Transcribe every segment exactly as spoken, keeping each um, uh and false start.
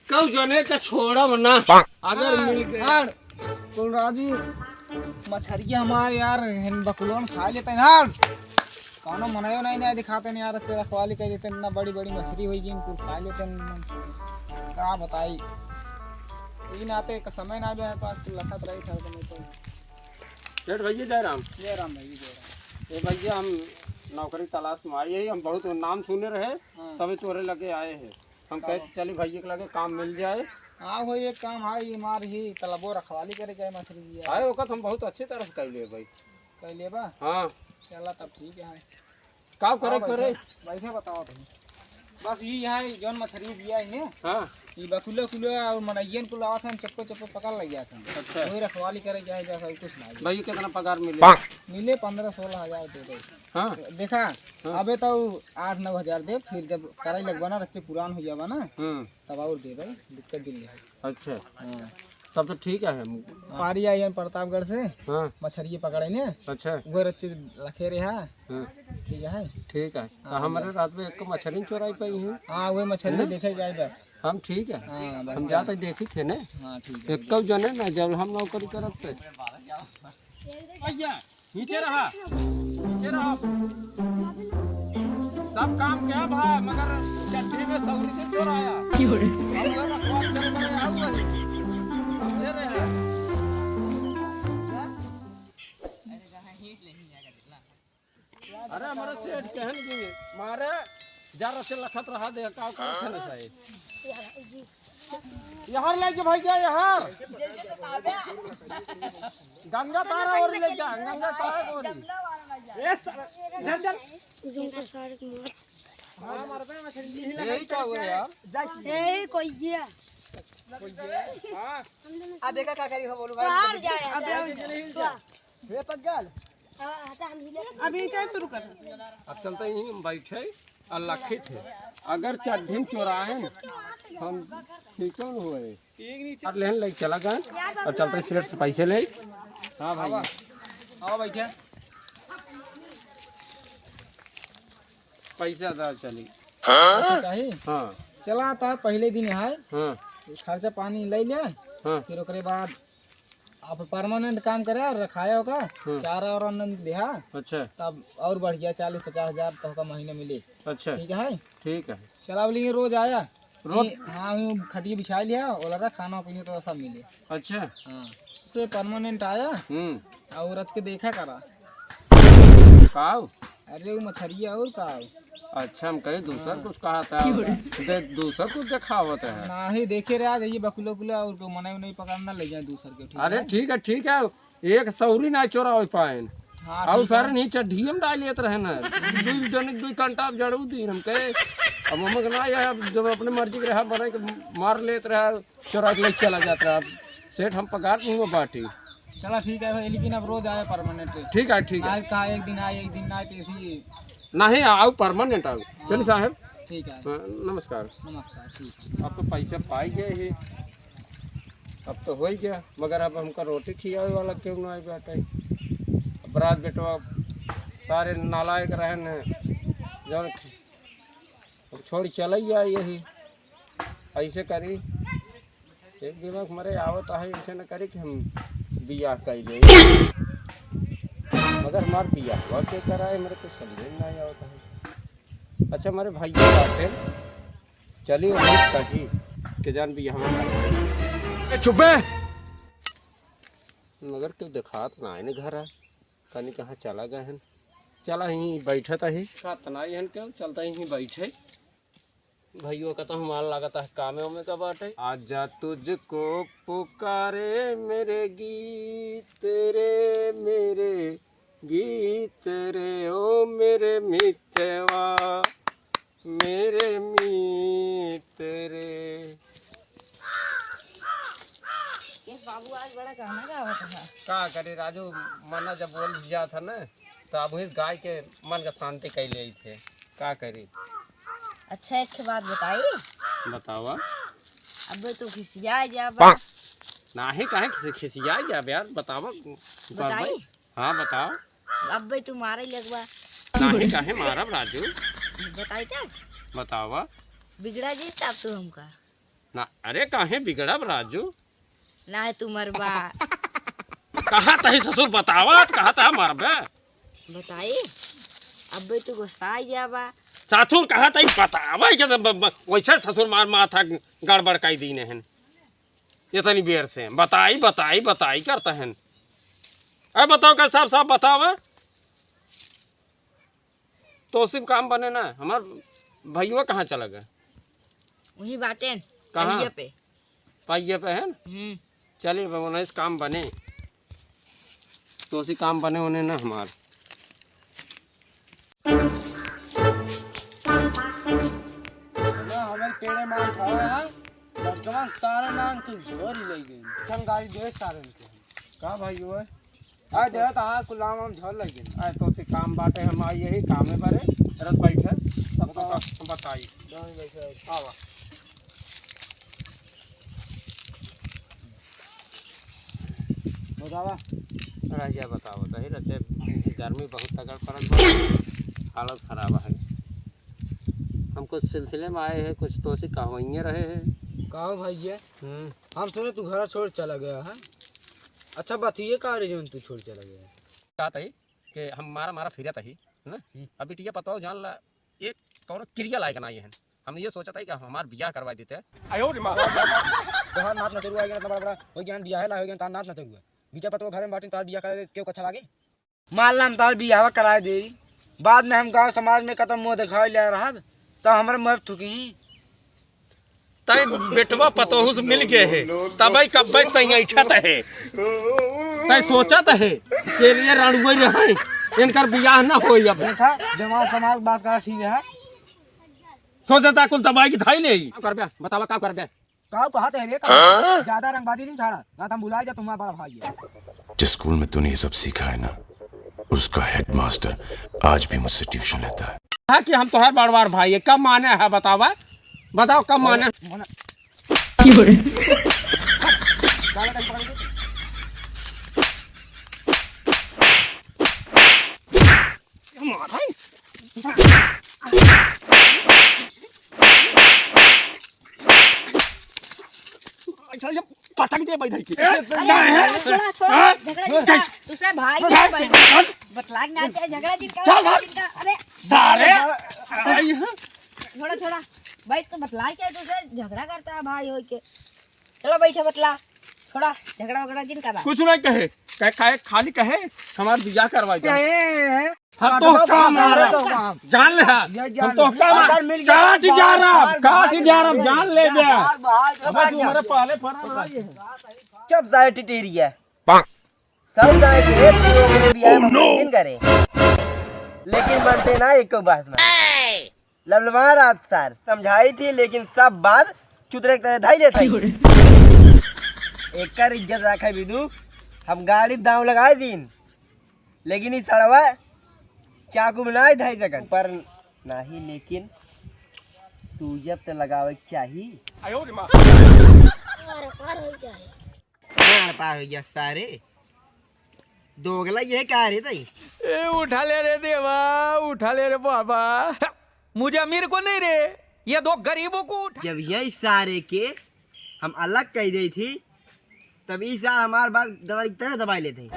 एक्कउ जने के छोड़ब ना। अगर हाँ, मिल गया। हाँ। कुल राजू, मछरिया हमार यार, हिन बकुलोन खा लेते हैं यार। कौनो मनयो नहीं, नहीं दिखाते हैं यार, तेरा रखवाली कर देते हैं, ना बड़ी बड़ी मछरी होई, इनको खा लेते हैं। का बताई, ई नाते एक समय ना बे पास, तू लखत रही था, नहीं तो। सेठ भैया, जय राम। जय राम भैया, जय राम। ए भैया, हम नौकरी तलाश में आए हैं, हम बहुत नाम सुने रहे, हाँ। तभी तोरे लगे आए हैं। हम कहे चली भैया के लगे काम मिल जाए। हाँ, वही एक काम है, ये मार ही तलबो रखवाली करे जाए मछरी जी। आए ओकर हम बहुत अच्छे तरह से कर लेबे भाई। कर लेबा? हाँ। चला तब ठीक है। का करे, हाँ, करे? बैठे, बैठे बताओ तुम। बस ये यहाँ जौन मछरी दिया है, हाँ। ये बकुले उकुले और मनइयन को लावत हैं, चप्पो चप्पो पकड़ ले जाते हैं। अच्छा। वही रखवाली करे जाए, बस और कुछ नहीं। भाई, कितना पगार मिले? मिले पन्द्रह सोलह हजार दे दे। हाँ। देखा, हाँ। अबे तो आठ नौ हजार दे, फिर जब करे लगबा ना, रच्चे पुरान हो जाबा ना, हम्म। तब और दे भाई, दिक्कत दिन है। अच्छा। हाँ। तब तो ठीक है। हम पारी आई हम प्रतापगढ़ से, हाँ। मछरिये पकड़े ने। अच्छा। वो रच्चे रखे रहे, हाँ। हाँ। ठीक है। ठीक है। तो हाँ, हमारे रात में एक मछरी चोराई पाई है। हाँ, वो मछरी है ना? देखे जाए बस। हम ठीक है। हाँ, हम बढ़िया। जाते देखी थे ने। हाँ, ठीक है। एक जने ना, जब हम नौकरी करत थे। भैया, नीचे रहा, नीचे रहा। सब काम क्या भाई, मगर चड्ढी में सौरी से चोर आया। क्यों रे? हम लोग बात कर रहे हैं, आओ भाई। समझे रहे हैं। अरे हमारे सेठ कहन की मारे जरा से लखत रहा दे, का का थे ना साहेब। यहाँ ले के भैया, यहाँ। गंगा तारा और ले जा, गंगा तारा और। ए साला, इधर चल। तुमको सारे को मार। यही क्या हुआ यार? यही कोई ये। हाँ। अब देखा क्या करी हो, बोलो भाई। बाहर जाए। अब ये तक गल। अभी क्या शुरू कर? अब चलते ही हम बैठे और लखित है। अगर चड्ढी में चोराए न, हम ठीक न हुए। और लेन ले चला गए और चलते सेठ से पैसे ले। हाँ भाई। आओ बैठे। पैसा दा चली। हाँ? हाँ। चला था पहले दिन है। हाँ। खर्चा पानी ले ले। हाँ। फिर ओकरे बाद आप permanent काम करे और रखाए होगा, हम्म। चारा और अन्न दिहा, अच्छा। तब और बढ़िया चालीस पचास हजार तो का महीने मिले। अच्छा। ठीक है? ठीक है। चला बोली रोज आया। रोज? ये, हाँ, यूं खटिया बिछा लिया, ओला रहा, खाना पीने तो सब मिले। अच्छा। हाँ। से permanent आया, हम्म। और रच के देखा करा। काव? अरे वो मछरिया और का? अच्छा, हम कहे दूसर हाँ। कुछ कहा था। क्यों रे? दे-, दूसर कुछ देखावत है। नाही, देखे रहे, आज ये बकुला उकुला और को मनाई उनाई पकड़ना ले जाए दूसर के, ठीक अरे है? ठीक है, ठीक है, एक सौरी ना चोरा हो पाएन। हाँ, और ठीक सारे है। नहीं चड्ढियम डाल लेत रहे ना, दुई जनिक दुई कंटा अब जड़ू दिन हम कहे, अब ममक ना आया, अब जब अपने मर्जी के रहा, बने के मार लेत रहा, चोरा के लेके चला जात रहा। सेठ, हम पगार नहीं वो बाटी। चला ठीक है भाई, लेकिन अब रोज आया permanent। ठीक है, ठीक है। आज कहा एक दिन आए, एक दिन ना आए, तो ऐसे ही। नहीं, आओ, permanent आओ। हाँ। चलिए साहब। ठीक है। हाँ, नमस्कार। नमस्कार, ठीक है। अब तो पैसा पाई गए ही, अब तो हो ही गया, मगर अब हमका रोटी खियावे वाला क्यों ना आए बाटे? अब रात बेटवा सारे नालायक रहे न, जौन अब छोड़ चला ही जाए यही। ऐसे करी, एक दिमाग मरे आवत है, ऐसे न करे कि हम बियाह कर ले। मगर हमार बियाह हुआ के कराए, मेरे को समझे में नहीं आवत है। अच्छा, हमारे भाई बाटे, चली वही कही के जान बियाह कर ले। ए, चुप बे! मगर तू देखात ना है न घर आ, कनी कहाँ चला गए हैं। चला ही बैठत ही। खात ना ही हैं क्यों, चलता ही बैठे। भइयो का तो हमार लागत है कामे ओमे का बाटे। आजा तुझको पुकारे मेरे गीत रे, मेरे गीत रे, ओ मेरे मितवा, मेरे मीत रे। ये बाबू आज बड़ा गाना गावत है। का करे राजू, मना जब बोल दिया था ना, तो अब इस गाय के मन का शांति कई ले थे। का करी? अच्छा, एक ठे बात बताई। बतावा। अबे तू खिसिया जाबा। नाही, काहे खिसि-, खिसिया जाबे यार, बतावा। बताई? हाँ, बताओ। अबे तू मारे लगबा। नाही, काहे मारब राजू? बताई क्या? बतावा। बिगड़ा जी तब तू हमका। ना, अरे काहे बिगड़ब राजू? ना है तू मरबा। कहा तही ससुर बतावा, कहा तहा मरबे। बताई? अबे तू गुस्सा आ जाबा। ससुर कहा तही बतावा, ये तो ब-, ब-, वैसे ससुर मार माथा गड़बड़ कई दीने हन। इतनी बेर से बताई, बताई, बताई करता हन। अब बताओ का साफ साफ बतावा। तो सिर्फ काम बने ना, हमार भइया कहाँ चला गया? वहीं बाटेन, कहाँ? पहिए पे। पहिए पे है ना? हम्म। चलिए, अब उन्हें से काम बने, तो उसी काम बने उन्हें ना हमार। ना, हमारे पेड़े मार खावा है, बर्तमान सारा नाम तू झोर ही ले गई। हम गाड़ी दे सारे में से। का भाई हुआ? आ दे तो हाँ, कुलाम हम झोर ले गई। आ तो से काम बाटे, हम आई यही कामे बारे, रत बैठे, तब तो बताओ। हम बताई। दो मिनट बैठो। आवा। बतावा। राजा बताओ, दही रचे, गर्मी बहुत तगड़ पड़त बा, हालत खराब है। हम कुछ सिलसिले में आए हैं, कुछ तो से कहवइये रहे हैं। कहो भैया, हम्म। हम सुने तू घर छोड़ चला गया है। अच्छा, बतिये का रे जौन तू छोड़ चला गया है? का तही कि हम मारा मारा फिरत ही, है ना? हम्म। अब बिटिया पतो जान ला, एक कौनो क्रिया लायक ना ये है। हम ये सोचत ही कि हमार बियाह करवा देते। आयो रे माँ। तोहार नात नतरुआ हो गया, इतना बड़ा बड़ा हो गया, बियाह ला हो गया, तार नात नतरुआ। बिटिया पतो घर में बाटिन, तार बियाह करे के अच्छा लागे? मान ला हम तार बियाह कराए दे, बाद में हम गांव समाज में कतम मुंह दिखावे ले रहब, तब हमरे मुंह थुकी। तै बेटवा पतोहू से मिल गए है, तबै कब्बै तै ऐठत है। तै सोचत है कि ये रणुए रहे, इनकर बियाह ना होई अब। देखा, जमा समाज बात करा ठीक है। सोचता कुल दबाई की धाई ले। का करबे? बतावा का करबे? का कहत है रे? का? हाँ? ज्यादा रंगबाजी नहीं छाड़ा, ना तो हम बुलाए जा तुम्हारा बड़ा भाई है। जिस स्कूल में तूने ये सब सीखा है ना, उसका हेडमास्टर आज भी मुझसे ट्यूशन लेता है। हाँ कि हम तोहार बड़वार भाई है, कब माने है बतावा? बताओ कब माने? माने। की हो रे? अच्छा, ये पटक दे भाई धर के। अरे, छोड़ा, छोड़ा, हाँ? झगड़ा जिनका, दूसरे भाई के भाई। बतलाक ना किया, झगड़ा जिनका, चल, चल। जिनका, अरे। सारे। छोड़ा, छोड़ा। भाई, तो बतलाक क्या है, दूसरे झगड़ा करता है भाई होके। चलो, बैठो, बतला। छोड़ा, झगड़ा वगड़ा जिन करा। कुछ नहीं कहे, कहे, कहे, खाली कहे, हमार बियाह करवा दे। ए, ए, ए, हम तो का मारा, जान ले, हाँ। ये जान हम तो ले। का मारा, अगर मिल गया काट तो जा रहा, बाहर, काट बाहर, जा रहा, बाहर, जान ले बाहर, जा। बाहर, बाहर, अब बाहर, तू हमारे बाहर। पहले पड़ा रहा ये। चुप सारे टिटेरिया। सब जाए कि रे, तू ओकरे बियाह में दिन करे। लेकिन बनते ना एको बात ना। लबलबा रात सार समझाई थी, लेकिन सब बात चुतरे की तरह धाई लेता ही। एकर इज्जत रखे बिदु, हम गाड़ी दाम लगाए दीन, लेकिन ई सड़वा चाकू में नाई धाई सकत। पर नाही, लेकिन सूजब त लगावे के चाही। पार, पार हो जाए। पार, पार हो गया सारे। दोगला ये का रे तई? ए, उठा ले रे देवा, उठा ले रे बाबा। मुझे अमीर को नहीं रे, ये दो गरीबों को उठा। जब यही सारे के हम अलग कह दे थी, तब ई सार हमार बात दवाई की तरह दबाई लेते हैं।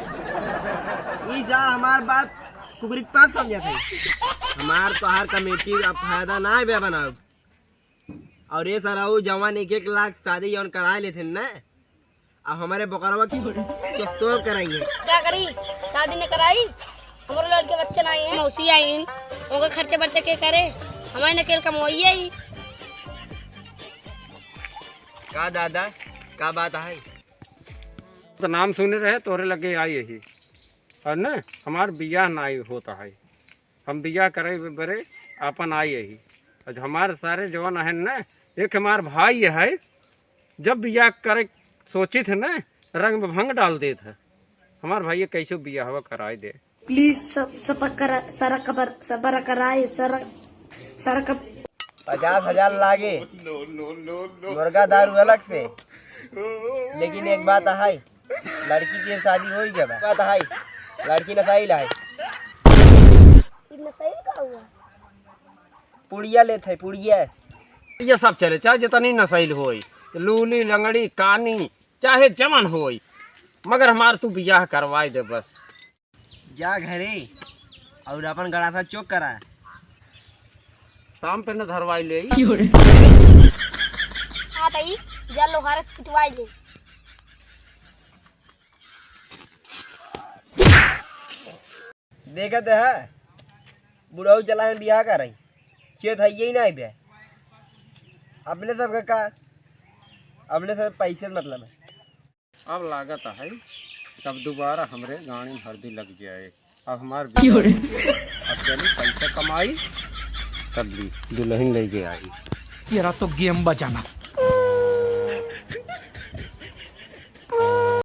ई सार हमार बात कुकरी के पास समझा था। हमार तोहार कमेटी का फायदा ना है बे बनाओ। और ये सारा वो जवान एक एक लाख शादी जौन कराए लेते हैं ना, अब हमारे बोकरवा की चेस्तोर कराई है। का करी? शादी न कराई? हमरो लड़के बच्चे नाई हैं, मौसी आई हैं, उनके खर्चे बर्चे के करे? हमारे नकेल कमवाइए ही। का दादा, का बात है? तो नाम सुने रहे, तोरे लगे आई यही, और न हमार बियाह नाई होता है। हम बियाह करे बरे आपन आई यही। आज हमार सारे जवान है न, एक हमार भाई है, जब बियाह करे सोचित है न, रंग में भंग डाल देत है। हमार भाई कैसे बियाहवा कराए दे। Please सब, सब करा, सारा कबर, सब कराए, सारा, सारा कब पचास हजार लागे, मुर्गा दारू अलग से। लेकिन एक बात है, लड़की के शादी हो ही गया। बात है, लड़की नसाइल है। ई नसाइल का हुआ? पुड़िया लेत है, पुड़िया। ये सब चले, चाहे जितनी नसाइल होई, लूली, लंगड़ी, कानी, चाहे जमन होई, मगर हमार तू बियाह करवाई दे बस। जा घरे अउर अपन गड़ासा चोक करा। शाम पे न धरवाई ले। हाँ तई, जा लोहारे से पिटवाई ले। देखत है, बुढ़ऊ चला है बियाह कर रही, चेत है यही ना बे। अपने सब का, अपने सब पैसे से मतलब है। अब लागत है, तब दोबारा हमरे गाड़ी में हरदी लग जाए। अब हमार बियाह हो जाए। अब चली पैसा कमाई, तब ली दुल्हन लेके आई। तेरा तो गेम बजाना।